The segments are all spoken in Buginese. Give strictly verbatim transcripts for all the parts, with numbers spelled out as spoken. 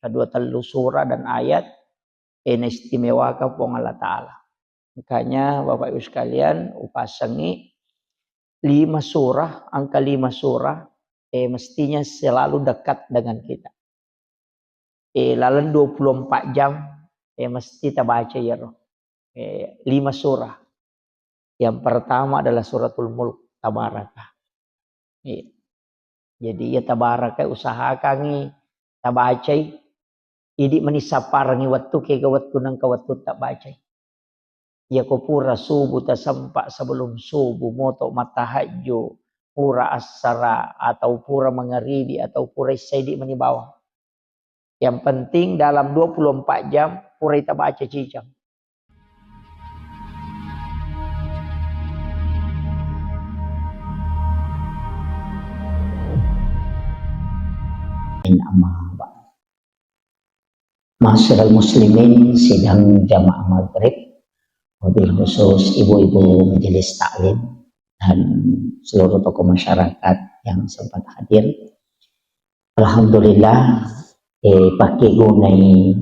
dua tellu surah dan ayat, eh, naistimewakan Puang Allah Ta'ala. Makanya, Bapak Ibu sekalian, upasengi lima surah, angka lima surah, eh, mestinya selalu dekat dengan kita. Eh, laleng dua puluh empat jam, eh, mesti tabaca iyaro. Eh, lima surah. Yang pertama adalah Suratul Mulk, Tabaraka. Iya. Jadi, iya, Tabaraka usahakangi tabacai, idi mani sapparengi wettu, kega wettu nengka wettu tabacai. Iyako pura subuh tasempa, sebelum subuh moto mattahajju, pura assara, atau pura mangaribi, atau pura isya, idi mani bawang. Yang penting dalam dua puluh empat jam purai tabaca cicang. Amma ba'd. Ma'asyiral muslimin, sidang jamaah maghrib, wabil khusus ibu-ibu majelis taklim dan seluruh tokoh masyarakat yang sempat hadir. Alhamdulillah, eh, pakkegunai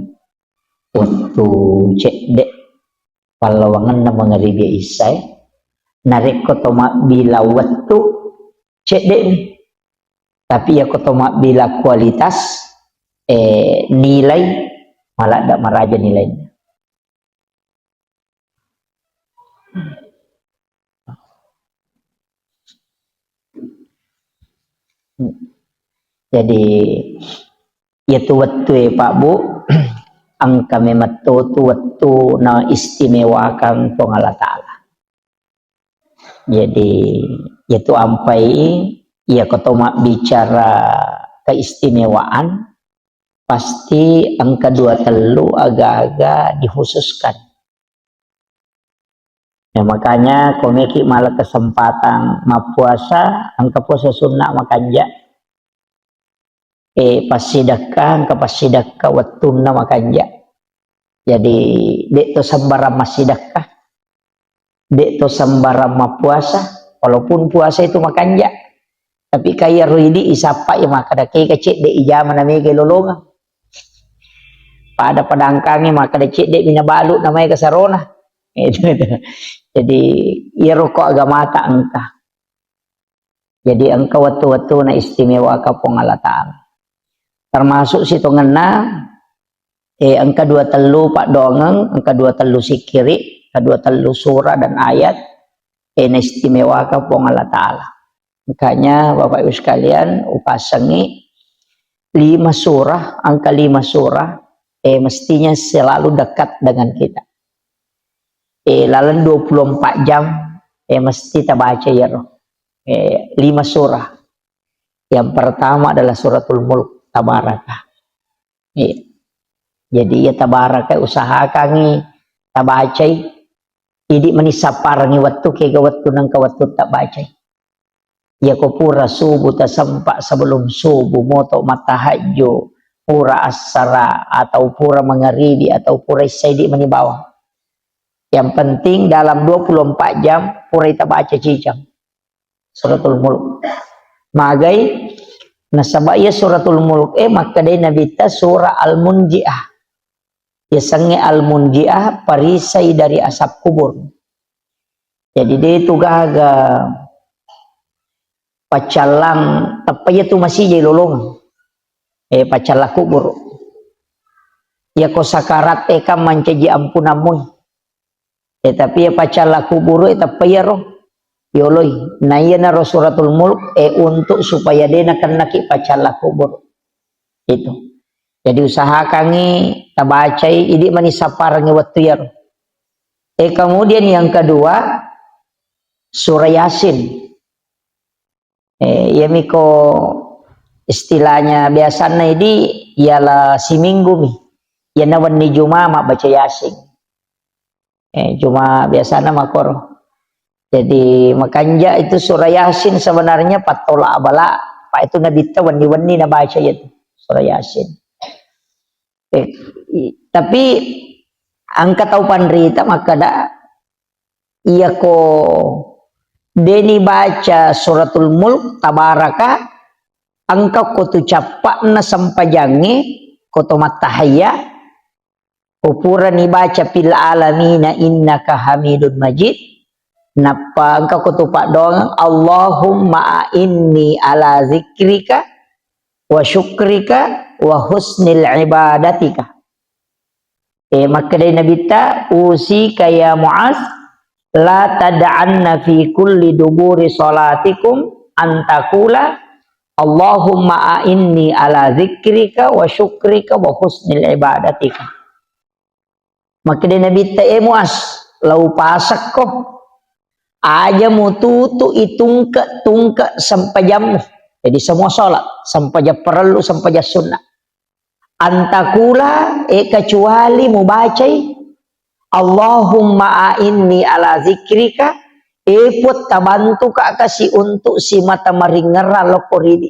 wettu cedde pallawangenna mangaribi isyae. Narekko to mabbila wettu, cedde'mi. Tapi iyako to mabbila kualitas, eh, nilai, maladda maraja nilainna. Jadi, iyatu wettue, Pak, Bu, engka memetto tu wettu na istimewakan Puang Allah Ta'ala. Jadi, iyatu ampai, iyako to mabbicara keistimewaan, pasti engka dua tellu aga-aga dikhususkan. Ya, makanya, ko meki mala kesempatan mappuasa, engka puasa sunna makanja. Eh, passidekka, engka passidekka wettunna makanja. Jadi, de' to sembarang massidekka, de' to sembarang mappuasa, walaupun puasa itu makanja. Tapi kaya ro idi isappa ya makkada kega cedde ijama na mega lolongeng. Pada-pada engkami makkada cedde mina balu na maega sarona. Itu, itu. Jadi, iyaro ko agamata engka. Jadi, engka wettu-wettu na istimewaka Puang Allah Ta'ala. Termasuk sitongenna, eh, engka dua tellu paddoangeng, engka dua tellu sikkiri, engka dua tellu surah dan ayat, eh, na istimewaka Puang Allah Ta'ala. Makanya, Bapak Ibu sekalian, upasengi lima surah, angka lima surah, eh, mestinya selalu dekat dengan kita. Eh, laleng dua puluh empat jam, eh, mesti tabaca iyaro. Eh, lima surah. Yang pertama adalah Suratul Mulk, Tabaraka. Iya. Jadi, iya, Tabaraka usahakangi tabacai. Idi mani sapparengi wettu, kega wettu nengka wettu tabacai. Iyako pura subuh tasempa, sebelum subuh moto mattahajju, pura assara, atau pura mangaribi, atau pura isya, idi mani bawang. Yang penting dalam dua puluh empat jam purai tabaca cicang Suratul Mulk. Magai? Nasaba iya Suratul Mulk e makkedai Nabitta surah Al-Munjiah. Yasengnge Al-Munjiah, perisai dari asap kubur. Jadi, de tu gaga paccallang, teppa iya tu masijai lolongeng. Eh, paccallang kubur. Iyako sakarat e kan mancaji ampunammu. Eh, tapi iya paccallang kubur e teppa iyaro yoloi. Na iyanaro Suratul Mulk, eh, untuk supaya de nakennaki paccallang kubur. Itu. Jadi, usahakangi tabacai, idi mani sapparengi wettu iyaro. Eh, kemudian yang kedua, surah Yasin. Eh, iyamiko istilahnya biasanna idi, ialah siminggu mi. Iyana wenni Juma mabbaca Yasin. Eh, cuma biasana makoro. Jadi, makanja itu surah Yasin sebenarnya pattola abala, pa itu Nabitta wenni-wenni nabaca itu surah Yasin. Eh, i-, tapi engka tau panrita makkada, iyako deni baca Suratul Mulk, Tabaraka, engka ko tu cappa'na sempajangnge, ko to mattahiyya, ko purani baca fil alamina innaka hamidun majid, nappa engka ko tu paddoangeng, Allahumma a'inni ala zikrika wa syukrika wa husnil ibadatika. Eh, makkedai Nabitta, "Usika ya Muaz, la tad'anna fi kulli duburi salatikum an taqula, Allahumma a'inni ala zikrika wa syukrika wa husnil ibadatika." Makkedai Nabitta, "Eh Muaz, lau pasekko, aja mututu i tungke-tungke sempajammu." Jadi semua sholat, sempajang parellu, sempajang sunnah. An taqula, eh, kecuali mubacai, "Allahumma a'inni ala zikrika," eh, Puang, tabantuka kasi untuk simata maringerra lokko ridi.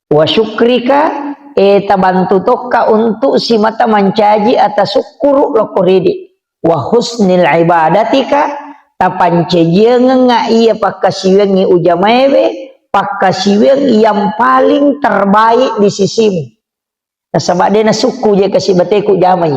"Wa syukrika," eh, tabantu tokka untuk simata mancaji ata sukkuru lokko ridi. "Wa husnil ibadatika," tapancajiangengnga iya pakkasiwiangngi ujamaewe, pakkasiwiang yang paling terbaik di sisimu. Nasaba de nasukku je kasi bateku jamai.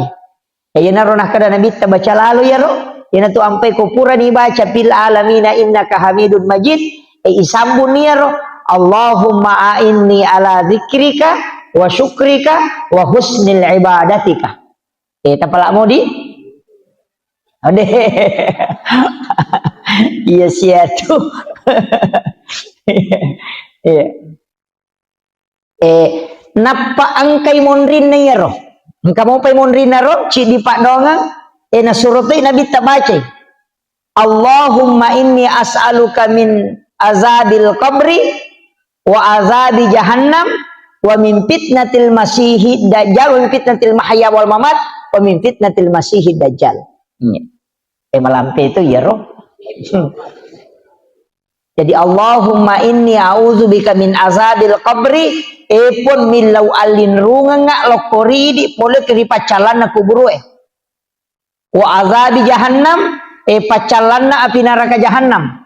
Iyanaro nakkeda Nabitta, baca lalo iyaro, iyanatu ampai ko purani baca fil alamina innaka hamidun majid, e, isambung iyaro, Allahumma a'inni ala zikrika wa syukrika wa husnil ibadatika. E, tapala modi? Ade. Iya siatu. Iya. Eh, nappa engkai monrinna iyaro. Engka mopai monrinna ro, ciddi paddoangeng, eh, nasuro toi Nabitta bacai, "Allahumma inni as'aluka min azabil qabri wa azabi jahannam wa min fitnatil masihid dajjal wa min fitnatil mahya wal mamat wa min fitnatil masihid dajjal." Iya. Eh, malampe itu iyaro. Jadi, "Allahumma inni a'udzubika min azabil qabri," e Puang, millau allinrungengnga lokko ridi pole ri paccallanna kuburu'e. "Wa azabi jahannam," e paccallanna api naraka jahannam.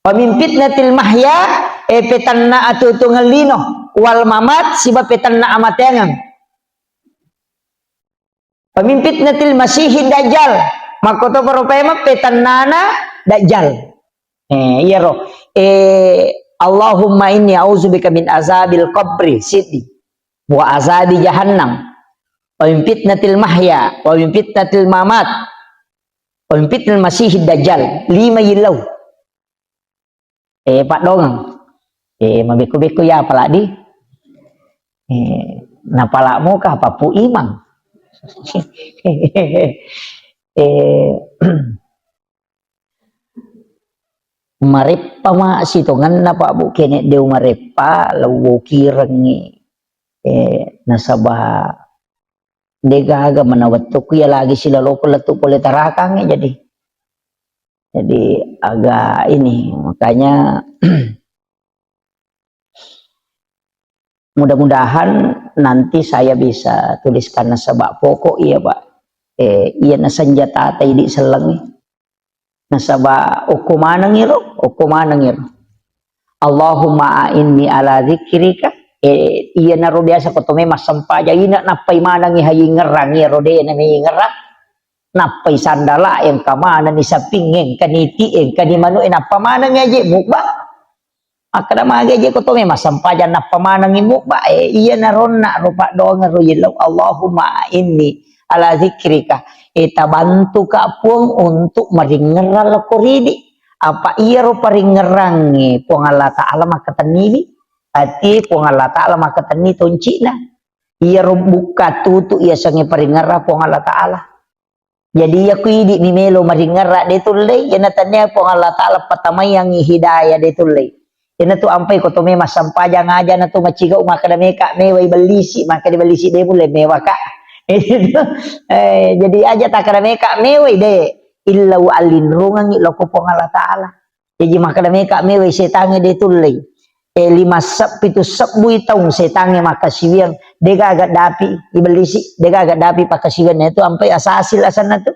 "Wa min fitnatil mahya," e petanna atuo-tuongeng lino, "wal mamat," siba petanna amateangeng. "Wa min fitnatil masihid dajjal." Makkotoparo paimeng petannana dajjal. Eh, iyaro. Eh, "Allahumma inni a'udzubika min azabil qabri," siddi. "Wa azabi jahannam. Wa min fitnatil mahya, wa min fitnatil mamat. Wa min fitnatil masihid dajjal." Lima yillau. Eh, paddoangeng. Eh, mabekko-bekko ya apalagi. Eh, napala moka pappu imang. Eh, mareppa ma sitongenna, Pak Bu, kene deu mareppa, lewwokirengngi. Eh, nasaba degaga mana wettukku ya lagi silaloko lettu pole tarakangnge jadi. Jadi agak ini, makanya mudah-mudahan nanti saya bisa tuliskan nasaba pokok iya, Pak. Eh, iya na senjata ta idi sellengi. Nasaba okko maneng iro, okko maneng iro. "Allahumma a'inni ala dzikrika." Eh, iya naro biasa ko tome massempajang ina nappai manengi hayingerang iyaro de na meyingerang. Nappai sandala, engka manenni saping, engka niti, engka ni manu, eh, nappa manengi aje mubba. Akkeda magi aje ko tome massempajang nappa manengi mubba, eh, iya naronna ro paddoangeng ro yellau, "Allahumma a'inni ala dzikrika." Eh, tabantuka Puang untuk maringerang lokko ridi. Apa iyaro paringerangnge Puang Allah Ta'ala makkatenniwi. Ati Puang Allah Ta'ala makkatenni toncina. Iyaro bukka tutu iyasengnge paringerang Puang Allah Ta'ala. Jadi, iya ku idi mi melo maringerang de tullei, iyana tania Puang Allah Ta'ala patamaiangngi hidayah de tullei. Iyana tu ampai ko tome massempajang aja na tu macigau makkeda meka mewai bellisi, makkeda bellisi de mulle mewaka. Eh, jadi aja takkeda meka mewai de, illau allinrungengngi lokko Puang Allah Ta'ala. Jaji makkeda meka mewai setangnge de tullei. Eh, lima se-, pitu sebbui taung setangnge makkasiwiang, degaga dapi ibellisi, degaga dapi pakkasiwiang, itu ampai asasil asenna tu.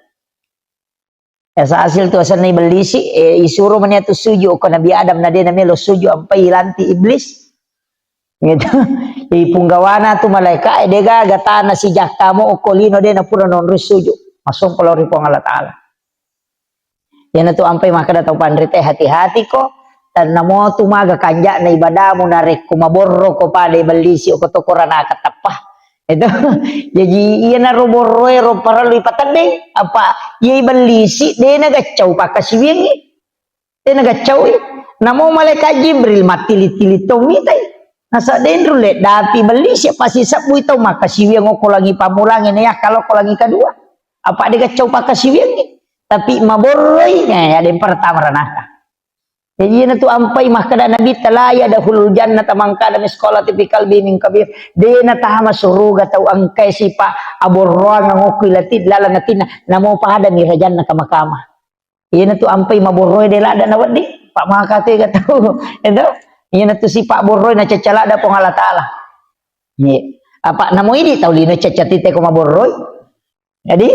Asasil tu asenna ibellisi, eh, isuro mani atu sujud ko Nabi Adam na de na melo sujud ampai ilanti iblis. Gitu. Ipunggawana tu malaika e, de gaga tana sijakkamu okko lino de napura nonroi suju. Massompa lao ri Puang Allah Ta'ala. Iyanatu ampai makkeda tau panrita, hati-hatiko, tennamo tu maga kanja'na ibadamu narekko maborro ko pada ibellisi ko to koranaka teppa. Itu. Jaji iyanaro borroe ro parellu ipateddeng, apa iya ibellisi de nagaccau pakkasiwiangngi. De nagaccaui. Namo malaikat Jibril mattili-tili to mitai. Nasa de nrulle dapi bellisi, apa sisebbui tau makkasiwiang okko langi pammulangnge, na yakka lokko langi kedua. Apa de gaccau pakkasiwiangngi. Tapi maborroi, eh, ada yang pertama ranaka. Jadi iyanatu ampai makkeda Nabi, "La yadkhulul jannata man kana misqala dzarratin fi qalbihi min kibr." De natama suruga tau engkai sipa aborroang okko ilati dalam atinna, namo pada mi rajanna kama-kama. Iyanatu ampai maborroe de ladda nawedding, pa maka tu ega tau. Itu. Iyanatu sipa borroe nacacca ladda Puang Allah Ta'ala. Iya. Apa namo idi tau lino cacca tite ko maborroe? Jadi,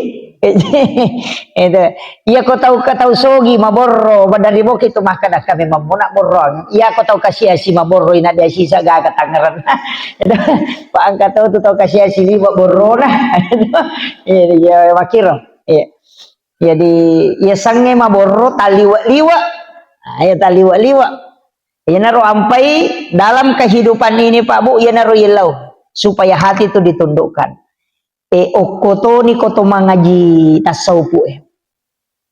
itu. Iya ko tau, ko tau sogi maborro, badari boki tu makkeda kami mammuna borroang. Iya ko tau kasiasi maborro ina dia sisa gaga tangerang. Itu. Pa engka tau tu tau kasiasi liwa borrona. Iya, iya, makkiro. Iya. Jadi, iya sangnge maborro taliwa-liwa. Ah, iya taliwa-liwa. Iyanaro ampai dalam kehidupan ini, Pak Bu, iyanaro yellau supaya hati itu ditundukkan. E, okko toni ko to mangaji tasawufu e.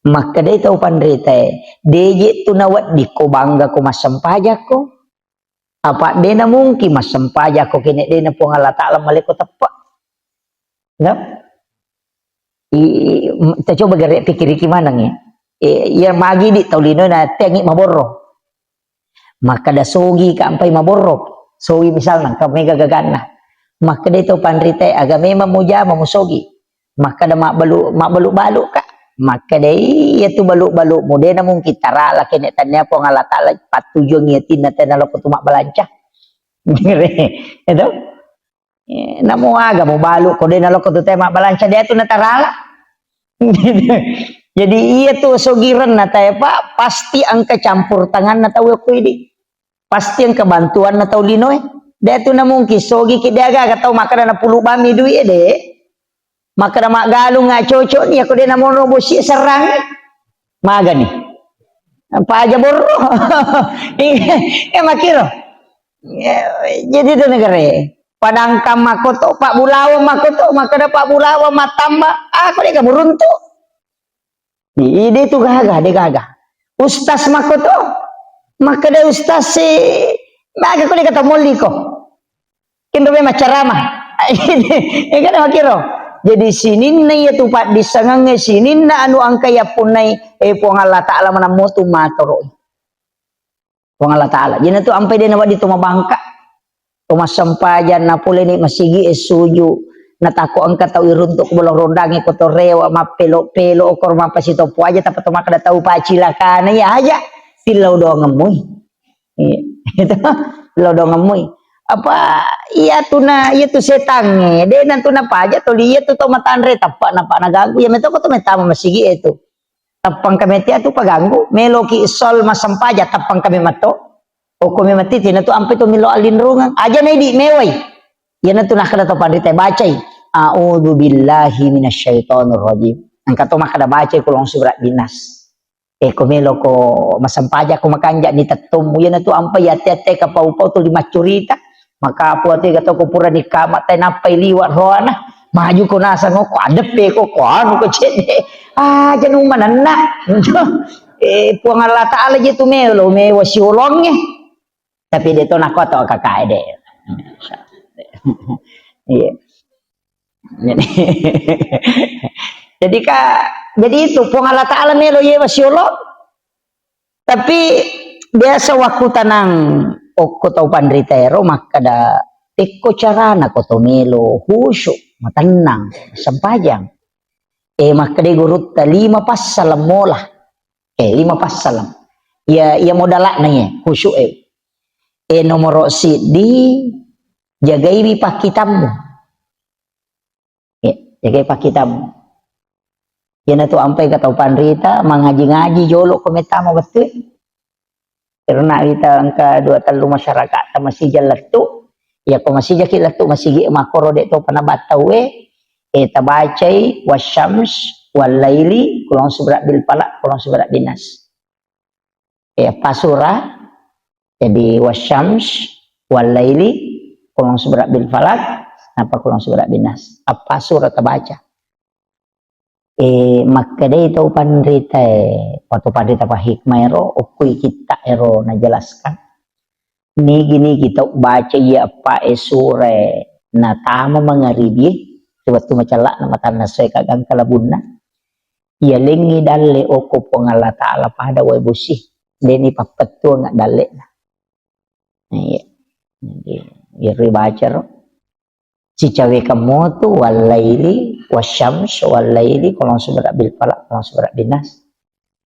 Makkedai tau panrita e, deje tu nawedding ko bangga ko massempajakko. Apa de na mungkin massempajakko kene de na Puang Allah Ta'ala maleko teppa. Nah? I, i, m-, kita coba gare pikiriki maneng ya. E, iya magi di tau lino na tengi maborro. Makkeda sogi ka ampai maborro. Sogi misalna, ka mega gaganna. Makkeda tau panrita e, aga memang mujama musogi. Makkeda mabbalu, mabbalu-balu ka. Makkeda iya tu balu-balu mu, de na mungkin tarala kene tania Puang Allah Ta'ala pattujuang iya tinna tena loko tu mabbalanca. Itu. Eh, namo aga mubalu ko de naloko tu te mabbalanca de tu natarala. Jadi iya tu sogirenna tae, Pak, pasti engka campur tanganna tau ko idi. Pasti engka bantuanna tau linoe. De tu namungkin sogi ki de aga-aga tau makkeda napulu bami duit e de. Makkeda maggalung nga cocok ni, ako de namono bosi serrang. Magani. Paja borro. Iya, makkiro. Iya, jadi itu negara. Padangkang makoto, Pak Bulawa makoto, makkeda Pak Bulawa matamba, ah, ko de ka buruntu. Ide tu gaga, de gaga. Ustaz makoto, makkeda ustaz si, baga ko de kata molli ko. Kenro memang ceramah. Iya kan makkiro. Jadi sininna iya tu paddissengengnge, sininna anu engka yappunnai, eh, Puang Allah Ta'ala manammo tu matoro. Puang Allah Ta'ala. Jadi tu ampai de nawedding tu mabangka. Tu massempajang napoleni masigi e suju. Natako engka tau iruntuk ko bolo rondangi ko torewa mappelo-pelo okor mappasitopo aja tappa to makkeda tau pacilakana iya aja. Tillau doangemmui. Iya. Itu lo dongemmui. Apa iya tuna, iya tu setangnge, de na tuna paja toli iya tu to matanre tappa napa naganggu, iya metoko to metama masigi e tu. Tappang kametia tu paganggu, meloki sol masempaja tappang kame matto. Oko memang titi na tu ampe to milo alinrungang. Aja na idi mewai. Iya na tu nakkeda to panrita bacai. A'udzu billahi minasyaitonir rajim. Engka to makkeda bacai kulong surat binas. E, ko melo ko masempajang ko makanja ni tettommu. Iya na tu ampai ate-ate kapau-pau tuli maccurita. Maka apa ate gato ko pura ni kama te nappai liwa roana. Maju ko nasang ko adeppe ko, ko anu ko cedde. Ah, janu manenna. Eh, Puang Allah Ta'ala je tu melo, mewa siolongnge. Tapi de to nako to kakae de. Iya. Jadi, jadi ka, jadi itu Puang Allah Ta'ala melo yewa siolo. Tapi biasa waktu tanang okko tau panrita ero makkeda tekko carana ko to melo khusyuk, matennang, sempajang. Eh, makkeda gurutta lima passaleng mola. Eh, lima passaleng. Iya, iya modalakna iya, khusyuk e. Eh, nomoro siddi, jagaiwi pakkitammu. Eh, jagai pakkitammu. Iyanatu ampai ka tau panrita, mangaji-ngaji jolo ko metama wettu. Karena kita engka dua tellu masyarakat tamasija lettu. Iya ko masijaki lettu masigi makkoro de topa nabattauwe, eh, tabacai wasyams wallaili, kulong subra bil falaq, kulong subra bin nas. Eh, eppa sura, jadi wasyams wallaili, kulong subra bil falaq, napa kulong subra bin nas. Eppa sura tabaca. Eh, makkedai tau panritae, atau panrita pahikmah ero, okkoi kitta ero najelaskan. Nigi-nigi tau baca iya eppa e sura e natama mangaribie, wettu macella'na matanna soe kagangka labunna. Iya lengngi dalle okko Puang Allah Ta'ala pada wae bosi. Deni pappettuang dalle'na. Iya. Jadi, iri baca ro. Sicawekeng motu, wallaili, wasyams, wallaili, kulong subra bil falaq, kulong subra bin nas.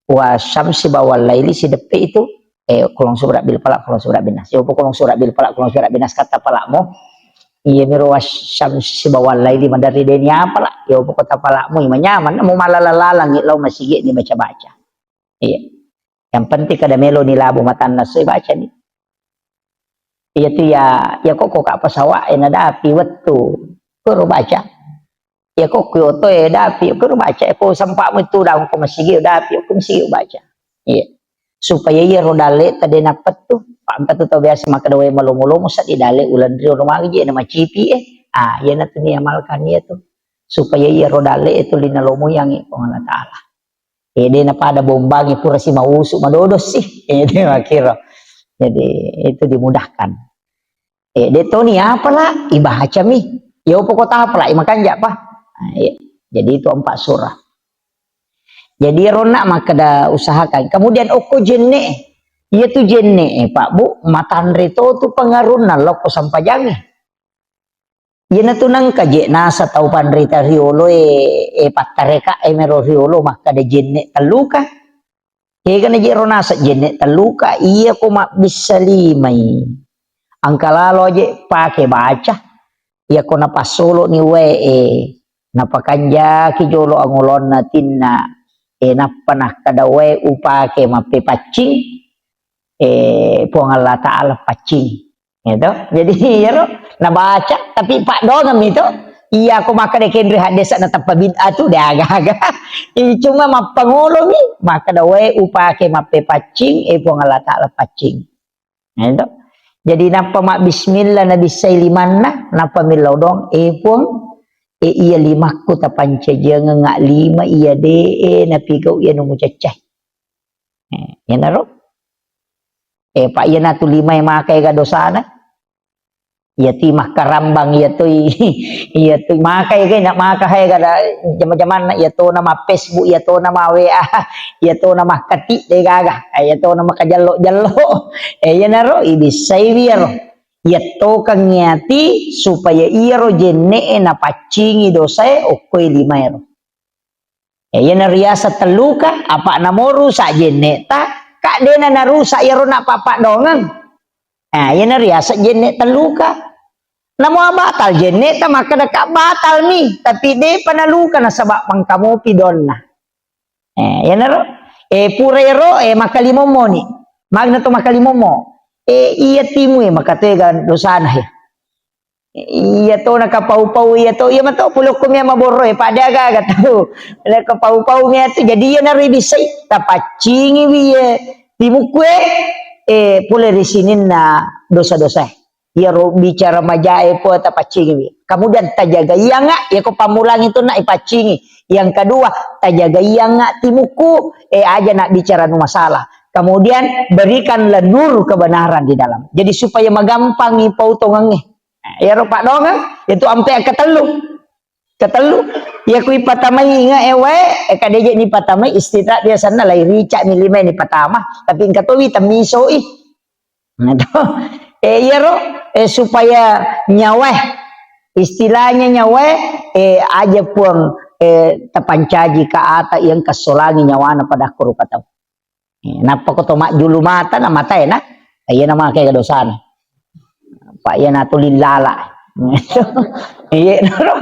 Wasyams sibawa wallaili sideppe itu, eh, kulong subra bil falaq, kulong subra bin nas. Yopo kulong subra bil falaq, kulong subra bin nas kata palakmu. Iya miro wasyams sibawa wallaili maderri deni apala. Yopo kota palakmu, manyaman, mu malala-lalangi lao masigi ni baca-baca. Iya. Yang penting kada melo ni labu matanna soe baca ni. Iya tu ya, ya kok kok apa sawak e nadapi wettu. Kuro baca. Ya kok kok oto e dapi, kuro baca. Ya kok sempak mu itu daun ko masigi dapi, ko masigi baca. Iya. Supaya iya ro dalle tadi napettu. Pak angka tu tau biasa makkeda wae malomo-lomo seddi dalle ulan rio ro magi je na macipi eh. Ah, iya na tu ni amalkan iya tu. Supaya iya ro dalle itu lina lomo yang Puang Allah Ta'ala. Eh, de napada bombangi pura si mausu madodo sih. Eh, de makkiro. Jadi itu dimudahkan. Eh, de toni apala ibacami. Yo pokok apala imakanja pa. Nah, iya. Jadi itu empat surah. Jadi ronna makkeda usahakan. Kemudian okko jenne. Iya tu jenne, Pak Bu, matanre to tu pengarunna lokko sampajangnge. Iyanatu nengka je nasa tau panrita riolo e, e pattareka e mero riolo makkeda jenne telluka. Kegana je ro nasa jenne telluka, iya ko mabbissa limai. Angka lalo je pake baca. Iya ko napassolo ni wae e, napakanjaki jolo angolonna tinna, e nappa nakkeda wae upake mappepaccing, e Puang Allah Ta'ala paccing. Gitu. Jadi, iyaro nabaca, tapi paddoangeng mi to. Iya, ko makkeda kenre haddesa na tappa bid'ah tu, de aga-aga. Ih, cuma mappangolo mi, makkeda wae upake mappepaccing, e Puang Allah Ta'ala paccing. Gitu. Jadi, nappa mabbismillah, nabissai limanna, nappa millau doang, e Puang, e iya limakku tapancajiangeng lima iya de e napigau iya nu mucaccai. Eh, iyanaro. Eh, pa iyanatu lima e maka ega dosana. Iya ti makkarambang, iya toi, iya toi maka ega, na maka ega da jama-jamanna, iya tona ma Facebook, iya tona ma W A, iya tona ma kati de gaga, iya tona ma kajallo-jallo. Eh, iyanaro ibissai wiyaro. Iya tokang iyati supaya iyaro jenne e napaccingi dosae okkoi lima ero. Eh, iyana riaseng telluka, apa namo rusak jenne ta, kak dena narusak iyaro napappaddoangeng. Ah, iyana riaseng jenne telluka. Namo batal jenne ta, makkeda kak batal mi, tapi depa naluka nasaba mangkamopi donna. Eh, iyanaro, eh, pura ero, eh, makkalimommo ni. Magna to makkalimommo. Eh, iya timu e, makatega dosana he. Iya to nakapau-pau iya to, iya mato pulokko mia maborro e, pada aga-aga tau. Nakapau-pau mia tu, jadi iya naro ibissai, tapaccingi wi ye timukku e, eh, pole ri sininna dosa-dosa e. Iyaro bicara maja e po tapaccingi wi. Kemudian tajagaianga, iya ko pammulang itu nak ipaccingi. Yang kedua, tajagaianga timukku, eh, aja nak bicara nu masalah. Kemudian berikanlah nur kebenaran di dalam. Jadi supaya magampangi pautongengnge. Nah, iyaro paddoangeng, itu ampe ketellu. Ketellu, iya ku ipatamai inge e wae, eh, kadeje ni patamai istirahat biasanna lai rica mi lima ni patama, tapi engka towi temmiso i. Nah, to. Eh, iyaro, eh, supaya nyawa, istilahnya nyawa, eh, aja Puang, eh, tapancaji ka ata yang kasolangi nyawana pada ko rupa tau. Eh, nappa ko to majjulu mata na matae na, iya na make dosana. Pak iya natu lillala. Iya naro.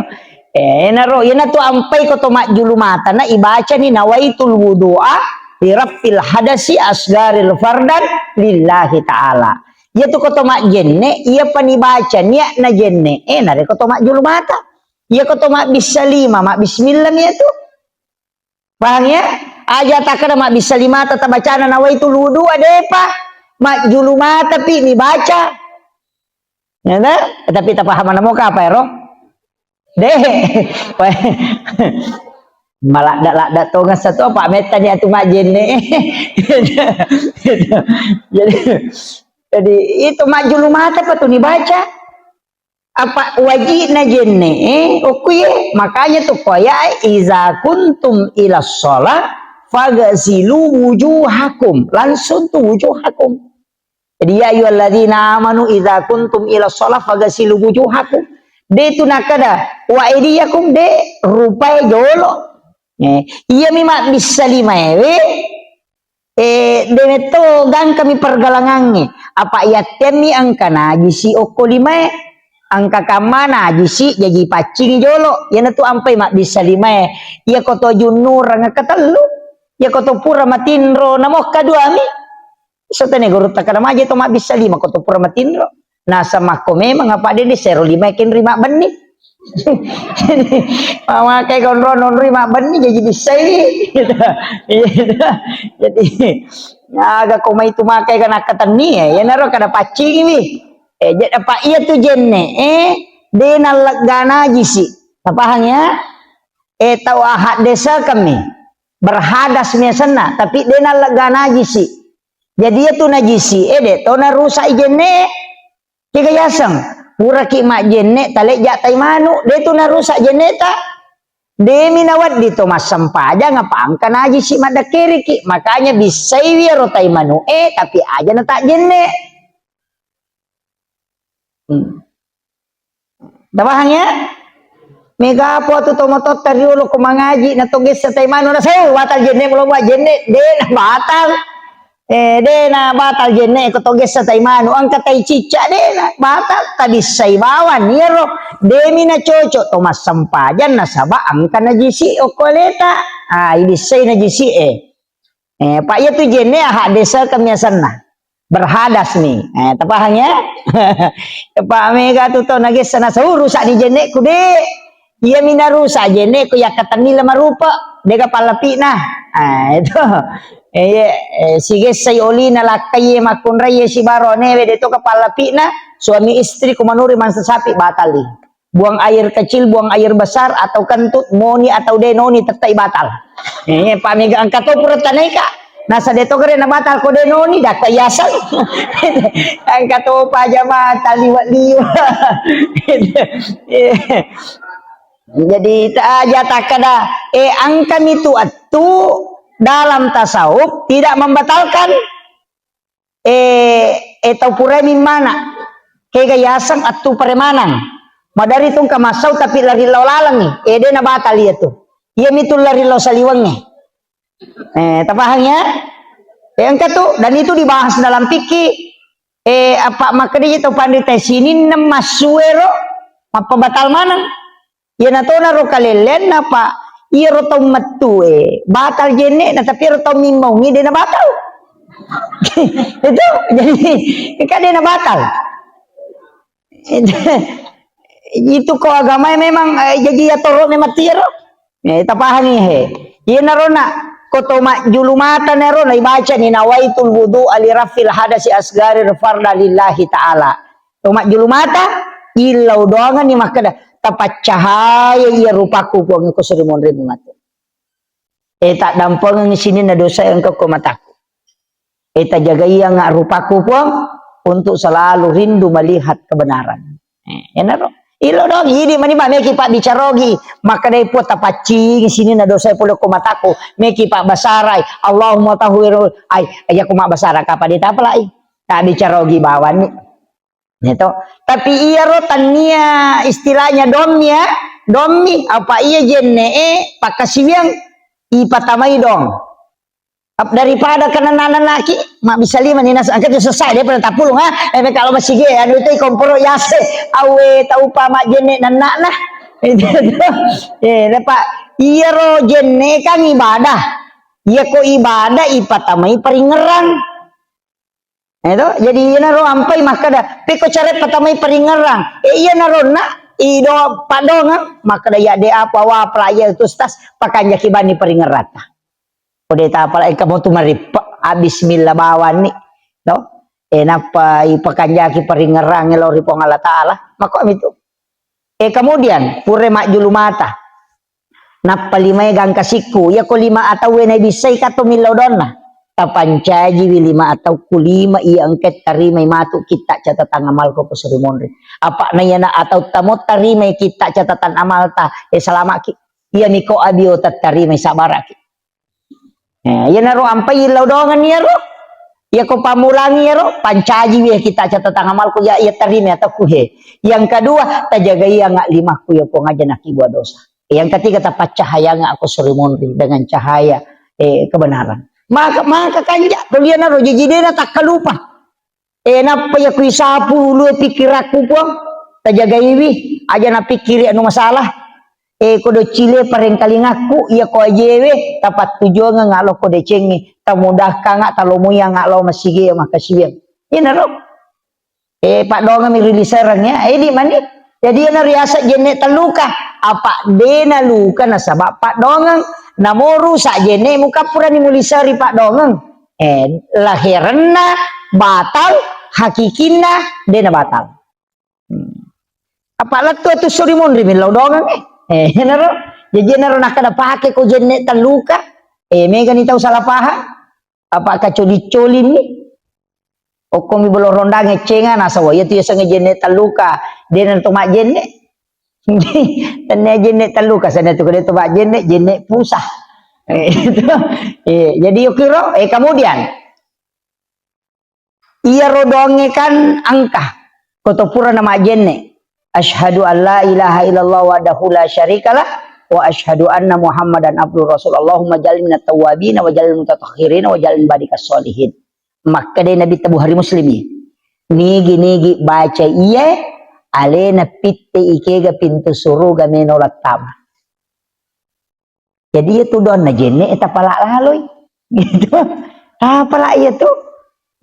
Eh, naro, iya natu ampai ko to majjulu mata na ibaca ni nawaitul wudu'a li rafil hadasi asgaril fardan lillahi ta'ala. Iyatu ko to majjenne, iyapa nibaca niatna jenne, eh, narekko to majjulu mata. Iya ko to mabbissa lima, mabbismillah mi iyatu. Pahang ya? Aja takkeda mabbissa limata tabacana nawaitul wudu, adepa. Majjulu mata pi nibaca. Ya, ta? Tapi tapahamana moka apa ero? De. Maladda-ladda tongeng satu apa mettani atu majjenne. Jadi, jadi itu majjulu mata apa tu nibaca? Apa wajibna jenne, eh, okkuye. Makanya tu koya, "Iza kuntum ila sholat, fagasilu wujuhakum." Langsung tu wujuhakum. Jadi, "Ya ayyuhalladzina amanu, iza kuntum ila sholat, fagasilu wujuhakum." De tu nakada, "Wa aidiyakum," de rupai jolo. Eh, iya mi mabbissa lima ewe, Eh, de metto gangkami pergalangangnge. Apa yattemmi engka najisi okko limae. Engka kamma najisi jaji paccingi jolo. Iyanatu ampai mabbissa limae. Iya ko to junnurang engka tellu. Iya ko to pura matinro namokka duami. Sotene guru takkada maje to mabbissa lima ko to pura matinro. Nasamakko memang apa de, de sero lima kenri mabbenni. Mamakai konro nonri mabbenni jadi bissai. Iya. Jadi, aga ko mai tu makai kan akkatenni, ya, iyanaro kada paccingi wi. Eh, jadi apa iya tu jenne, eh, de nallegga najisi. Tapahang ya? Eh, tau ahak desa kami. Berhadas miasenna, tapi de nallegga najisi. Jadi iya tu najisi, eh, de to narusak jenne. Kega yaseng, puraki majjenne talejja tai manu, de tu narusak jenneta. Demi nawedding to massempajang apa engka najisi maddakkeriki. Makanya bissaiwi ero tai manu e, tapi aja na tak jenne. Hmm. Tapahang ya? Mega apa tu tomototta riolo ko mangaji na to gessa tai manu na sau batal jenne mulo mua jenne de na batal. Eh, de na batal jenne ko to gessa tai manu, engka tai cicca de na batal, tabissai bawang iyaro, demi na cocok to massempajang nasaba engka najisi okko aleta. Ah, ibissai najisi e. Eh, pa iya tu jenne aha desa kemiasanna. Berhadas ni. Eh, tapahang ya? Pa mega tu to nagessa na sau rusak ni jenneku de. Iya mi narusak jenne ko yakkatenni le marupa, dega pallapi'na. Ah, itu. Eh, iya, eh, sigessai olina lakkaie makkunraie sibaro newe de to ka pallapi'na, suami istri ko manuri mansa sapi batali. Buang air kecil, buang air besar, atau kentut, moni atau de noni tettai batal. Eh, pa mega engka to pura tanaika. Nasa de to gere na batal ko de noni, dakka yaseng. Engka to pajama taliwa-liwa. Iya. Jadi, ta-, aja takkada, eh, engkami tu attu dalam tasawuf tidak membatalkan, eh, eh, tau purai mimmana. Kega yaseng attu paremanang. Madari tungka massau tapi lari lao lalengngi. Eh, de na batal iya tu. Iya mitu lari lao saliwengnge. Eh, tapahang ya? Eh, engka tu, dan itu dibahas dalam fikih. Eh, apa makkedai tau panrita sininna massuero, mappabatal maneng. Iyana tona ro kalelleanna, Pak. Iyaro tau mettue, batal jenne'na, tapi iyaro tau mimmaungngi de na batal. Itu, jadi, kan de na batal. Itu ko agamae memang, eh, jadi ya toro memang tiaro. Eh, tapahangi he. Iyanaro na, ko to majjulu mata nero na ibacani nawaitul wudu'a li rafil hadasi asgari farda lillahi ta'ala. To majjulu mata, illau doanganni makkeda, tapaccahaya iya rupaku Puang ko seri monri matu. Eh, taddampengengngi sininna dosa engka ko mataku. Eh, tajagaianga rupaku Puang untuk selalu rindu melihat kebenaran. Eh, enaro. Ilo dong, idi mani ba meki pabbicarogi, makkedai Puang tapaccingi sininna dosa pole ko mataku, meki pabbasarai, Allahumma tahhir, ai, iya ko mabbasara kapa de tapalai. Tabbicarogi bawanni. Ya to. Tapi iyaro tannia istilahnya dommi ya, dommi apa iya jenne e pakkasiwiang ipatamai dong. Ap-, daripada kena nananaki, mabbissa lima ni nasa, angka tu selesai daripada tapulung ha. Eh, kalau masih ge, anu itu komporo yase, awe taupa majjenne nannakna. Itu, itu. Eh, lepa, iyaro jenne kan ibadah. Iya ko ibadah ipatamai paringerang. Eh, to? Jadi iyanaro ampai makkeda, "Pekko care patamai paringerrang." Eh, iyanaro na ido padongeng makkeda, "Ya de apa wa pelajar itu stas pakanjaki bani paringerrata." Kode tapala engka motu marippe, ah, bismillah bawanni, to? Eh, nappa ipakanjaki paringerrang lao ri Puang Allah Taala. Makko mitu. Eh, kemudian pure majjulu mata. Nappa limae gangka sikku, iyako lima atauwe nabissai kato millau donna. Tapancajiwi lima atauku lima iya engka tarimai matu kitta catatan amalko ko suri monri. Apa na iyana atau tamo tarimai kitta catatan amalta, eh, salamaki. Iya miko abio tattarimai sabaraki. Eh, iyanaro ampai illau doangenni iyaro. Iyako pammulangi iyaro, pancajiwi kita catatan amalku ya, iya tarimi atauku he. Yang kedua, tajagai anga limakku ya Puang aja nakibua dosa. Yang ketiga, tapaccahayanga aku suri monri dengan cahaya, eh, kebenaran. Maka, maka kanja, tulianaro jijidena takkalupa. Eh, nappa iya kuisapu ulue pikkirakku, Puang. Tajagaiwi, aja napikkiri anu masalah. Eh, kodo cile parengkalingakku, iya ko ajewe, tapattujuangeng alo ko decengi, tamudahkanga, talomoianga lao masigi, makasiwiang. Iyanaro. Eh, paddoangeng mi rilisereng ya. Eh, di mani. Jadi iyana riaseng jenne telluka. Apa dena luka nasaba paddoangeng. Namoru sa jenne muka purani muliseri paddoangeng. Eh, laherenna batal, hakikinna dena batal. Hmm. Apa lettu tu suri monri millau doangeng, eh. Eh, naro. Jadi naro nakkeda pake ko jenne telluka. Eh, megani tau salah paham. Apa kacoli-colini. Okkomi bolo rondang eccenga, nasaba iya tu yasengnge jenne telluka. Dena to majjenne. Tennia jenne telluka, sana tu kode to majjenne, jenne pusa. Eh, itu. Eh, jadi yukiro, eh, kemudian iyaro doangnge kan engka. Koto purana majjenne. Asyhadu an la ilaha illallah wahdahu la syarikalah wa asyhadu anna Muhammadan abduhu rasul. Allahumma ja'alni minat tawwabin wa ja'alni mutatahhirin wa ja'alni badikas sholihin. Makkeda Nabitta Bukhari Muslim, nigi-nigi baca iye alena pitte ikega pintu suruga meno lattama. Jadi iya tu doanna jenne, eh, tapala laloi. Gitu. Tapala iya tu.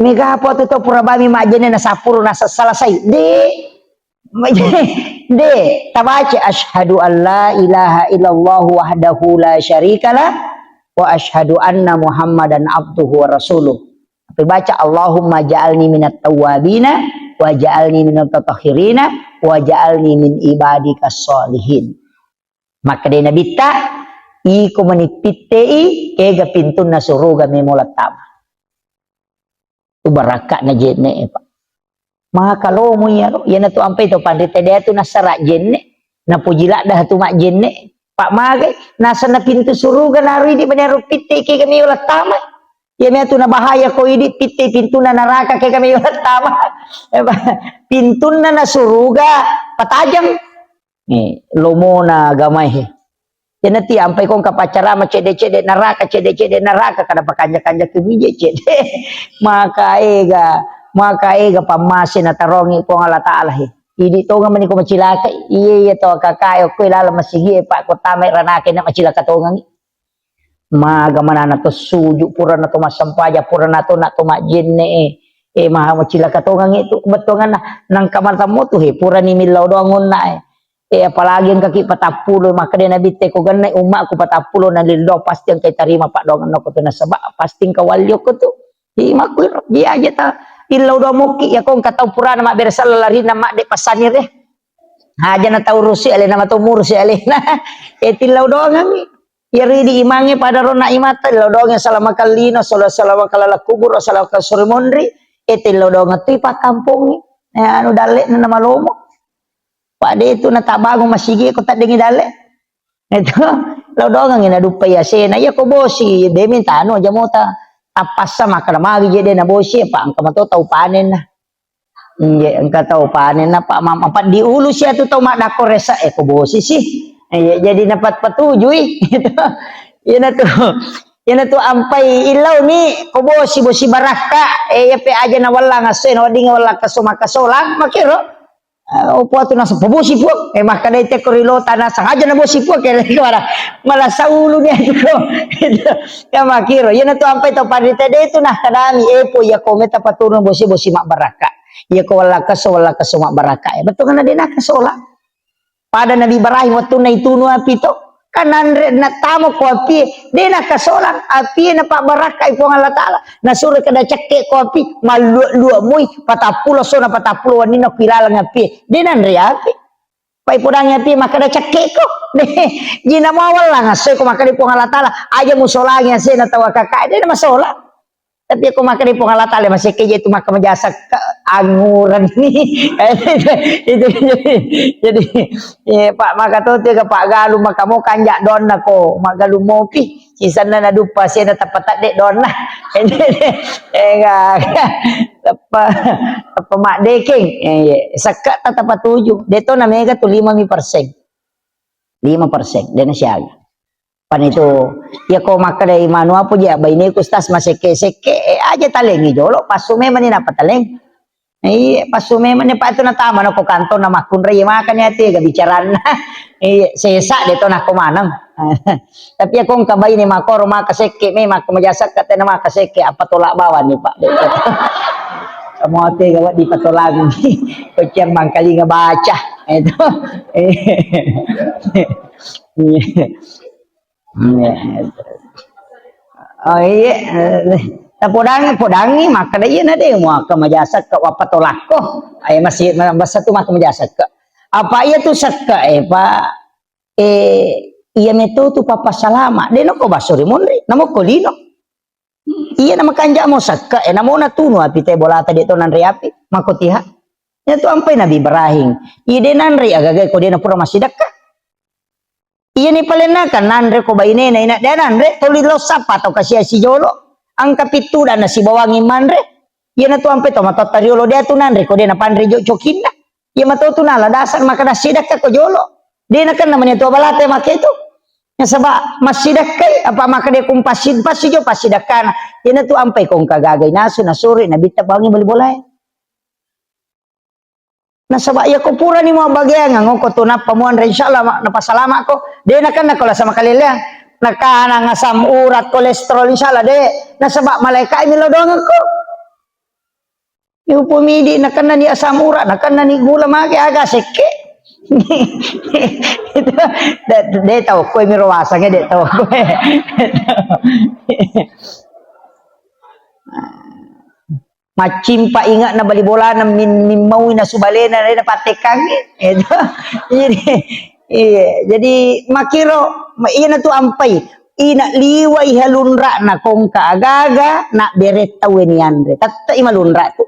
Mega apa tu tau pura bami majjenne na sapuru na selesai. De. De. Tabaca asyhadu an la ilaha illallah wahdahu la syarikalah wa asyhadu anna Muhammadan abduhu wa rasuluh. Tapi baca Allahumma ja'alni minat tawwabina wa ja'alni minat tatahhirina wa ja'alni min ibadikas sholihin. Makkeda Nabitta, iko mani pittei, kega pintunna suruga memo lattama. Tu barakka'na jenne, Pak. Maka lomo iyaro, iyana tu ampai to panrita de tu nasara jenne, napuji ladda tu majjenne. Pak magai, nasenna pintu suruga narui di menero pitte kega memo lattama. Iya mea tu nabahaya ko idi pitte pintunna naraka kega memo lattama. Pintunna na suruga patajang. Eh, lomona agamae he. Jana ti ampai kong kapaccarama cedde-cedde naraka, cedde-cedde naraka, kada pakanja-kanja tu mije cedde. Maka ega, maka ega pammase natarongi Puang Allah Taala he. Idi tonga mani ko macilaka, iye, iye to kakae ko lala masigi e, Pak, ko tamai ranake na macilaka tongangi. Maga manana to suju, purana to massempajang, purana to na to majjenne e. E, maha macilaka tongangi tu, bettuanganna nangka matammu tu he, purani millau doang onna e. Eh, apalagi engkaki patappulo, makkeda Nabitte, ko gennai ummaku patappulo na lillo, pasti engkai tarima paddoangenna ko tu nasaba, pasti engka walli okko tu. Imakku iro, dia aja ta illau doang mokki, ya ko engka tau purana mabbere sella larina madde passani re. Aja na tau rusi alena, matau murusi alena. Eh, tillau doangangngi. Iyaro idi imangnge pada rona imata, tillau doangngi salama kallino, sala-, salama kalala kubur, salama kasuri monri. Eh, tillau doangngi tu ipakkampongngi. Eh, anu dalle na malomo. Pak, de tu natabbangung masigi ko taddengi dalle. Itu, lao doangengngi naduppai asena. Iya ko bosi, de mintano aja mota. Tappassa makkeda magi je de na bosi, apa engka mato tau panenna. Iya, engka tau panenna, Pak, mam-, apa diulu sia tu tau maddakko resa, eh, ko bosi sih. Iya, jadi napat patujui. Itu. Iyana tu, iyana tu ampai illau ni, ko bosi, bosi barakka, eh, iya pe aja na wallang asse, na wedding wallang kaso makasolang, makiro. Eh, oh, puatu naseng, "Pabosi, Puang." Eh, makkedai teko ri lota naseng, "Aja nabosi, Puang," kere kuara. Malah saulu ni aku. Ya makiro, iya natu ampai to parite de tu nakkedami, "Eh, Po, iya ko meta paturun bosi, bosi mabbarakka. Iya ko wallakaso, wallakaso mabbarakka." Eh, betul kan de nakasola. Pada Nabi Ibrahim wettunna itunu api to, kan nanre nattamo ko api, de nakasolang api, napabbarakkai Puang Allah Taala. Nasuro kada cekke ko api, mallua-lua mui, patappulo sona patappulo wenninna ko ilaleng api. De nanre api. Pai podangi api makkeda cekke ko. De, jina mawallang asoi ko makkeda Puang Allah Taala, aja musolangi asena tau akaka, de namasola. Tapi ko makkeda Puang Allah Taala, masekke je tu maka majasa ke anguran ni. Itu, jadi, eh, Pak, maka tu tiga Pak Galuh, maka mau kanjak donna ko, Mak Galuh mopi. Sisanna naduppa sena tappa tadde donna. Enggak. Tappa, tappa maddekeng. Eh, iya. Sekka tatappa tuju. Deto na mega tu lima mi persen. Lima persen. Dena siaga. Pan itu, iya ko makkeda imanu apa je, baineku, Ustaz, masekke-sekke, eh, aja talengi jolo, passu memang ni napa taleng. Iya, passu memang ni, Pak, itu natama nako kantong na makkunrai, iya, makanya tega bicaranna. Iya, sesa de to nako maneng. Tapi iya ko engka baine makoro maka sekke, me maka majasa katena maka sekke, apa tolak bawang ni, Pak. De to. Kamu tega wa dipatolangi. Koceng mangkalinga baca. Itu. Iya. Iya. Oh, iya, eh, tapodangi, podangi, makkeda iya na de, muaka majasakka, wappa tolakko. Ayo masih, masa tu maka majasakka. Apa iya tu sakka, eh, Pak? Eh, iya meto tu papa salama. De noko baso ri monri, namo ko lino. Iya na makanja mo sakka, eh, namo na tunu api te bolata de to nanre api, mako tiha. Iya tu ampai Nabi Ibrahim. Iya de nanre agaga ko de na pura masidakka. Iyani palenna kan nanre ko bainena, ina de nanre, toli lao sappa tau kasiasi jolo. Engka pittudanna sibawangi manre. Iyana tu ampe to matotta riolo de tu nanre ko de napanre jo cokinna. Iya mato tu nala dasar makkeda sidakka ko jolo. De nakenna mani tu balate make tu. Nasaba massidakkai apa makkeda kumpassi, passi jo passidakkana. Iyana tu ampai ko engka gaga inasu nasuri nabitta bawangi bali bolae. Nasaba iya ko purani mabbageangang ko tu nappa muanre, insyaallah ma-, napasalamakko. De nakenna ko lasa makaleleang. Nakanang asam urat, kolesterol, insyaallah de. Nasaba malaika mi lao doangekko. Iupu midi nakenna ni asam urat, nakenna ni gula mage aga sekke. Itu de, de tau ko mi ro wasangnge de tau ko. Maccimpa inge'na bali bolana min-, mimmaui nasu balena, rena pattekkangngi. Itu. Jadi, iya, jadi makkiro, ma-, iyana tu ampai. Ina liwai halunra'na kongka agaga, na bere tauwe ni anre. Tette'i malunra tu.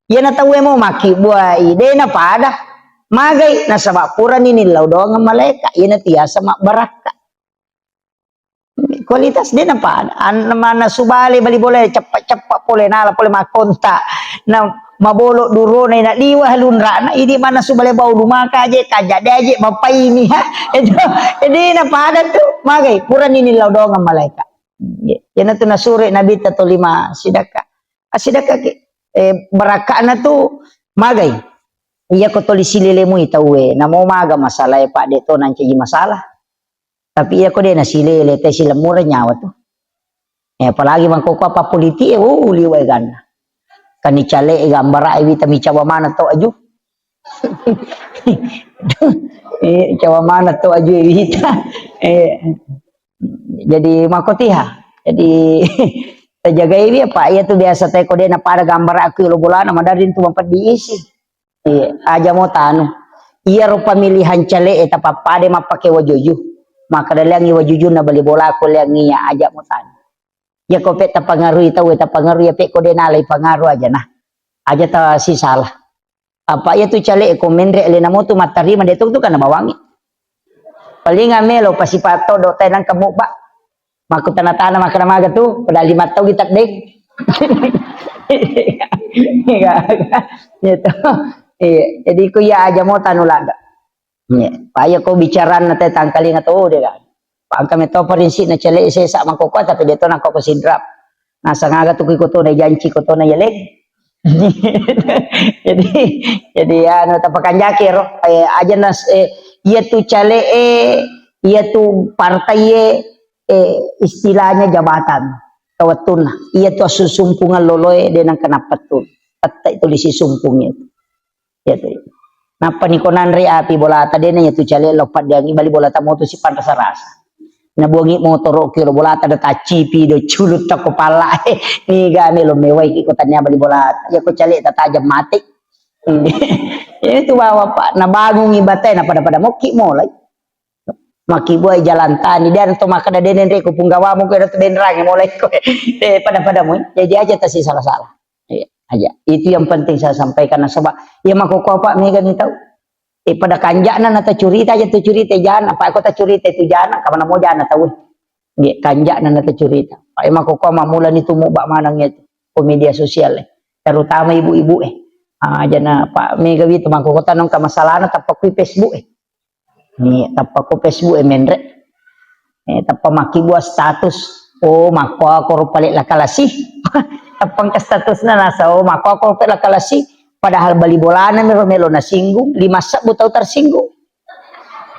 Iyana tauwe mo makkibbuai, de na pada. Magai, nasaba purani nillau doang malaika, iyana tiasa mabbarakka. Kualitas de napa an-, mannasu bale bali bola ceppa-ceppa pole nala pole makkonta. Na mabolo durona ina liwa lunrana idi mannasu bale bau lumaka aje, kaja de aje, mapaini ha. Itu, de napada tu, magai, purani nillau doang malaika. Iyana tu nasure Nabi ta tolima sidakka. Asidakka ke, eh, barakka'na tu magai. Iya ko toli silele mui tauwe, namo maga masalah e, Pak, de to nancaji masalah. Tapi iya ko de nasilele, te silemmureng nyawa tu. Eh, apalagi mangkoko apa politik e, oh, liwa e ganna. Kan icale e gambara e wita micawa mana to aju. Eh, cawa mana to aju e wita. Eh, jadi makotiha. Jadi tajagai wi apa iya tu biasa te ko de napada gambara aku lo bolana madari tu mampeddi isi. Iya, aja mo tanu. Iya ro pemilihan cale e tapappade mappake wajuju. Maka daleangi wajuju na bali bola ko leangi iya aja mo tanu. Iya ko pe tapangarui tau e tapangarui iya pe ko de nalai pangaru aja nah. Aja ta sisala. Apa iya tu cale e ko menre le namo tu mattarima de tu tu kana bawangi. Paling melo pasipato do tenang kamu ba. Maku tana-tana makana maga tu, padahal lima tau kita deng. Iya, iya, gitu. Iya, jadi ku iya aja mo tanu lada. Iya, paya ko bicara na te tangkalinga to de kan. Pangka me to prinsip na cele sesa mangkoko tapi de to nangko ko sidrap. Nah, sangaga tu ku iko to na janci ko to na yeleng. Jadi, jadi anu, tapakanjaki ro, eh, aja nas, eh, iya tu caleg e, iya tu partai e, eh, istilahnya jabatan, kawettunna. Iya tu assusumpungeng loloe, de nengka nappa tu. Tette itu lisi sumpung itu. Iya tu. Nappa niko nanre api bolata, dena iya tu caleg lo paddiangi bali bolata moto si panrasa-rasa. Nabuangi motoro ki lo bolata da taccipi do culutta ko pala. Niga melo mewai ki ko tania bali bolata. Iya ko caleg tatajam mate. Iya tu bawa, Pak. Nabangungi batae, na pada-pada mokki molai. Makkibuai jalan tani, de to makkeda de nenre ko punggawamu ko, de to benrangi mulai ko. Eh, pada-pada mu. Jadi aja tasi salah-salah. Iya, aja. Itu yang penting saya sampaikan, nasaba iya makkokkoe, Pak, mega ni tau. Eh, pada kanja'na na tacurita aja tu curita jana, Pak, ko tacurita itu jana, kamana mo jana tau. Nggih, kanja'na na tacurita. Pak, iya makkokkoe mammulani tu mubba maneng itu ko media sosial, eh. Terutama ibu-ibu, eh. Ah, jana, Pak, mega wi tu makkokkoe tanong ka masalahna tappa kui Facebook, eh. Ni tappa ko Facebook e menre. Eh, tappa makkibua status. Oh, makkoa koro pale lakalasi. Tappa engka statusna nasa, oh, makkoa koro pale lakalasi. Padahal bali bolana mero melo nasinggung, lima sebbu tau tersinggung.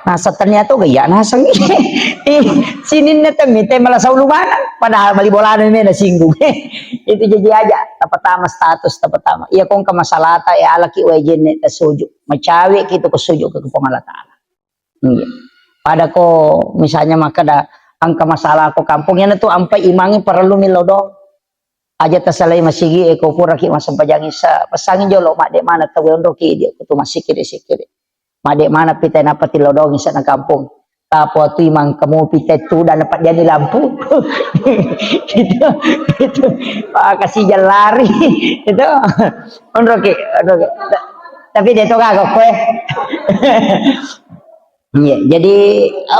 Nasa ternyata gaya naseng. Eh, sininna temmi te malah saulu maneng. Padahal bali bolana me nasinggung. Itu jadi aja, tapatama status, tapatama. Iya kongka masalata, ya alaki wae jenne tasuju. Macawe ki tu ko suju ke Puang Allah Taala. Iya. Pada ko misalnya makkeda engka masalah ko kampung, iyana tu ampai imangnge parellu millau doang. Aja tasalai masigi e ko puraki massempajang isa, pesangi jolo madde mana tau onroki idi ko tu massikiri-sikiri. Madde mana pita napa tillau doang isa na kampung. Tapo tu imang kamu pita tu dan dapat diani lampu. Itu, itu. Wah, kasih jalari. Itu. Onroki, onroki. Tapi de to gaga koe. Iya, jadi